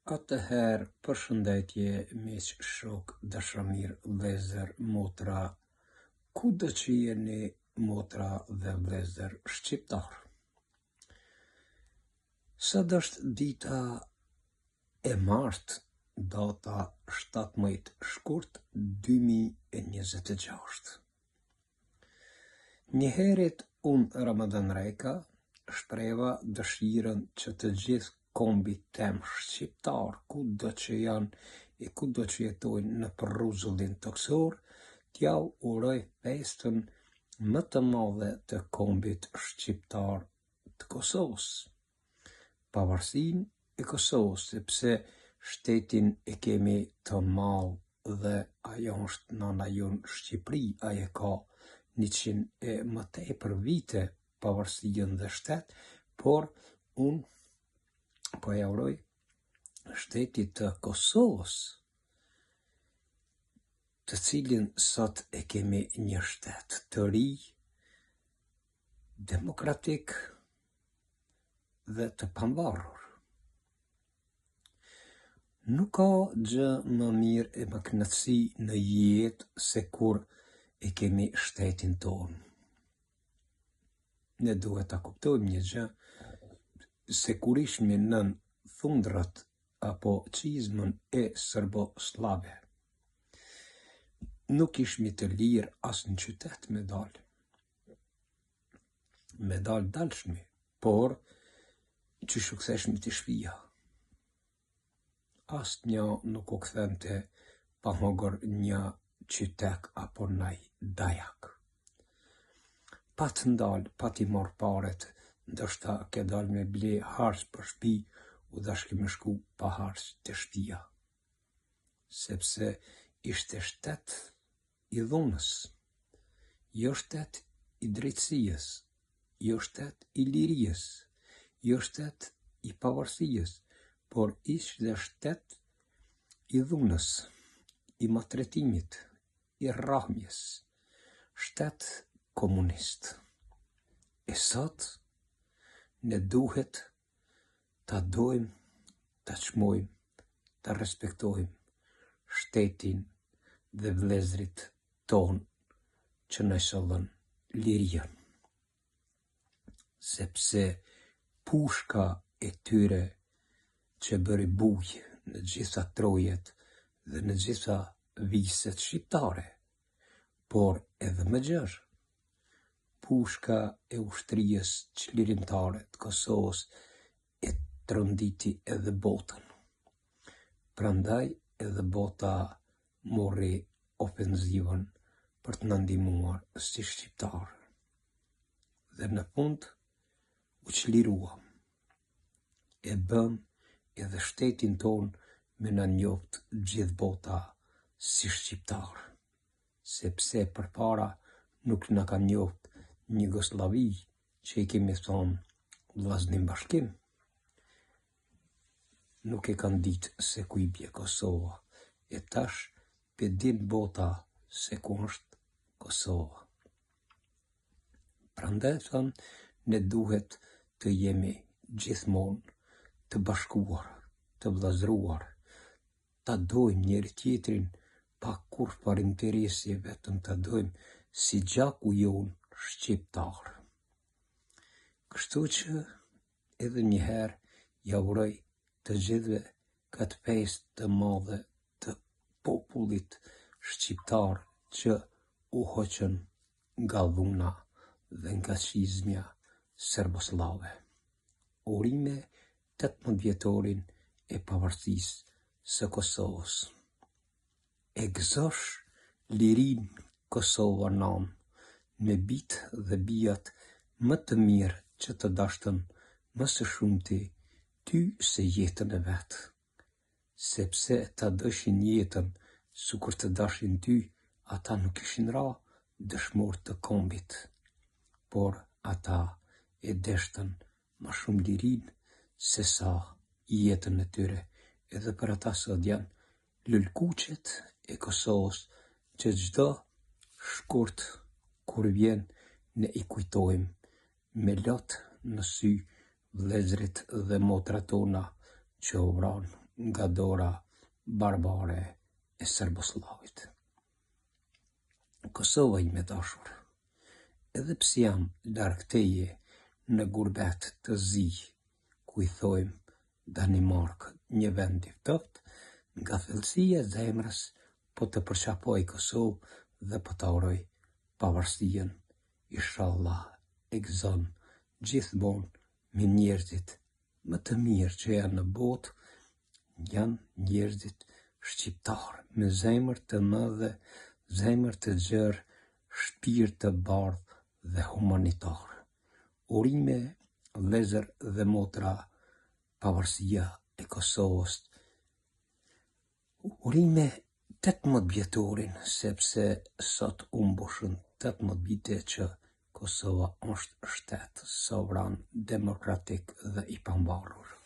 Atëherë, përshëndetje miq, shokë, dashamirë, vëllezër, motra, kudo që jeni motra dhe vëllezër shqiptarë. Sot është dita e martë, data 17 shkurt 2026. Njëherit unë Ramadan Reka shpreha dëshirën që të gjithë kombit tem shqiptar kudo që janë e kudo që jetojnë nëpër rruzullin tokësor, t'jau uroj festën më të madhe të kombit shqiptar të Kosovës. Pavarësinë e Kosovës, sepse shtetin e kemi të madh dhe ajo është nana jonë Shqipëri, ajo e ka 100 e më tepër vite pavarësinë dhe shtet, por unë po e uroj shtetit të Kosovës, të cilin sot e kemi një shtet të ri, demokratik dhe të pavarur. Nuk ka gjë më mirë e më kënaqësi në jetë se kur e kemi shtetin tonë. Ne duhet ta kuptojmë një gjë se kur ishmi nën thundrat apo çizmën e sërbo-sllave, nuk ishmi të lirë as në qytet me dalë. Me dalë dalshmi, por qysh u ktheshmi te shpia. Asnjë nuk u kthente pa hongër një qytek apo naj dajak. Pa të ndalë, pa t'i marrë paret, ndoshta ke dalë me ble harq për shpi, u dashke me shku pa harq te shpia. Sepse ishte shtet i dhunës, jo shtet i drejtësisë, jo shtet i lirisë, jo shtet i pavarësisë, por ishte shtet i dhunës, i maltretimit, i rrahmjes, shtet komunist. E sot ne duhet ta dojmë, ta çmojmë, ta respektojmë shtetin dhe vëllezërit tonë që na sollën lirinë. Sepse pushka e tyre që bëri bujë në gjitha trojet dhe në gjitha viset shqiptare, por edhe më gjerë, Pushka e Ushtrisë Çlirimtare të Kosovës e tronditi edhe botën. Prandaj edhe bota morri ofenzivën për të na ndihmuar si shqiptarë. Dhe në fund u çliruam. E bëmë edhe shtetin tonë me na njoft gjithë bota si shqiptarë. sepse përpara nuk na ka njoft në Jugosllavi që i kemi thonë vllaznim bashkim. Nuk e kanë ditë se ku i bje Kosova, e tash pe din bota se ku është Kosova. Prandaj them, ne duhet të jemi gjithmonë të bashkuar, të vllazëruar, ta dojmë njëri tjetrin pa kurrfarë interesi vetëm ta dojmë si gjaku jonë shqiptar. Kështu që edhe një herë ja uroj të gjithëve këtë festë të madhe të popullit shqiptar që u hoqën nga dhuna dhe nga çizmja serbosllave. Urime 18 vjetorin e pavarësisë së Kosovës. E gëzosh lirinë Kosova nanë, me bijtë dhe bijat më të mirë që të dashtën më së shumti ty se jetën e vet. Sepse ta dojshin jetën sikur të dashin ty, ata nuk ishin ra dëshmorë të kombit, por ata e deshtën ma shumë lirinë se sa jetën e tyre, edhe për ata sot janë lulëkuqet e Kosovës që çdo shkurt kur vjen ne i kujtojmë me lot në sy vëllezërit dhe motrat tona që u vranë. nga dora barbare e Serbosllavit. Kosova ime e dashur, edhe pse jam larg teje në gurbet të zi, ku i thojmë Danimarkë, një vend i ftohtë, nga thellësia e zemrës po të përqafoj Kosovë dhe po ta uroj pavarësinë, ishalla e gëzon gjithmonë me njerëzit më të mirë që janë në botë, janë njerëzit shqiptarë me zemër të madhe, zemër të gjerë, shpirt të bardhë dhe humanitar. Urime vëllezër dhe motra pavarësia e Kosovës. Urime 18 vjetorin, sepse sot u mbushën 18 vite që Kosova është shtet sovran, demokratik dhe i pavarur.